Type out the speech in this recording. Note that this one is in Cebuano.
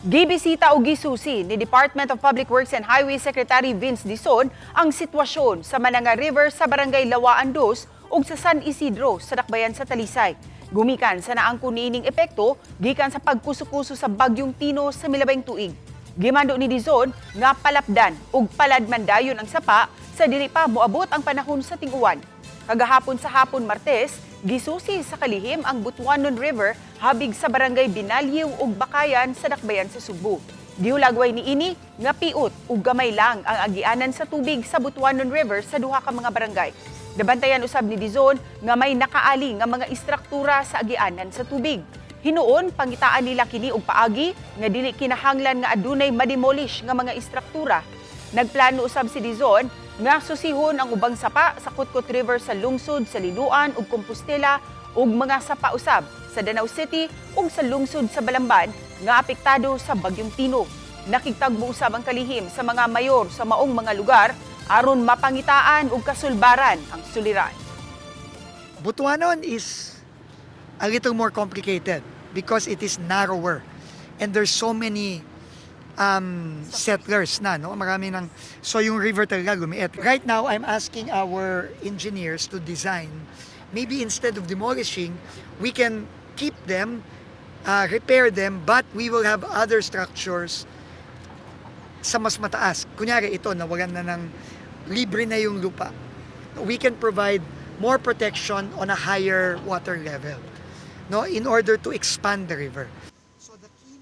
Gibisita o gisusi ni Department of Public Works and Highway Secretary Vince Dizon ang sitwasyon sa Mananga River sa Barangay Lawaan 2 ug sa San Isidro sa Dakbayan sa Talisay. Gumikan sa naangkon niining epekto gikan sa pagkuso-kuso sa Bagyong Tino sa milabayng tuig. Gimando ni Dizon nga palapdan ug paladman dayon ang sapa sa dili pa moabot ang panahon sa ting-uwan. Kagahapon sa hapon Martes, gisusi sa kalihim ang Butuanon River habig sa Barangay Binaliw ug Bakayan sa Dakbayan sa Sugbo. Gihulagway niini nga piot ug gamay lang ang agianan sa tubig sa Butuanon River sa duha ka mga barangay. Nabantayan usab ni Dizon nga may nakaali nga mga istruktura sa agianan sa tubig. Hinuon pangitaan nila kini og paagi nga dili kinahanglan nga adunay mademolish nga mga istruktura. Nagplano usab si Dizon nga susihon ang ubang sapa sa Kutkut River sa lungsod sa Liloan ug Compostela ug mga sapa usab sa Danao City ug sa lungsod sa Balamban nga apektado sa Bagyong Tino. Nakigtagbo usab ang kalihim sa mga mayor sa maong mga lugar aron mapangitaan ug kasulbaran ang suliran. Butuanon is a little more complicated because it is narrower and there's so many settlers na, no? Marami ng, so yung river talaga lumiit. Right now, I'm asking our engineers to design, maybe instead of demolishing, we can keep them, repair them, but we will have other structures sa mas mataas. Kunyari ito, nawalan na ng libre na yung lupa. We can provide more protection on a higher water level, no, in order to expand the river.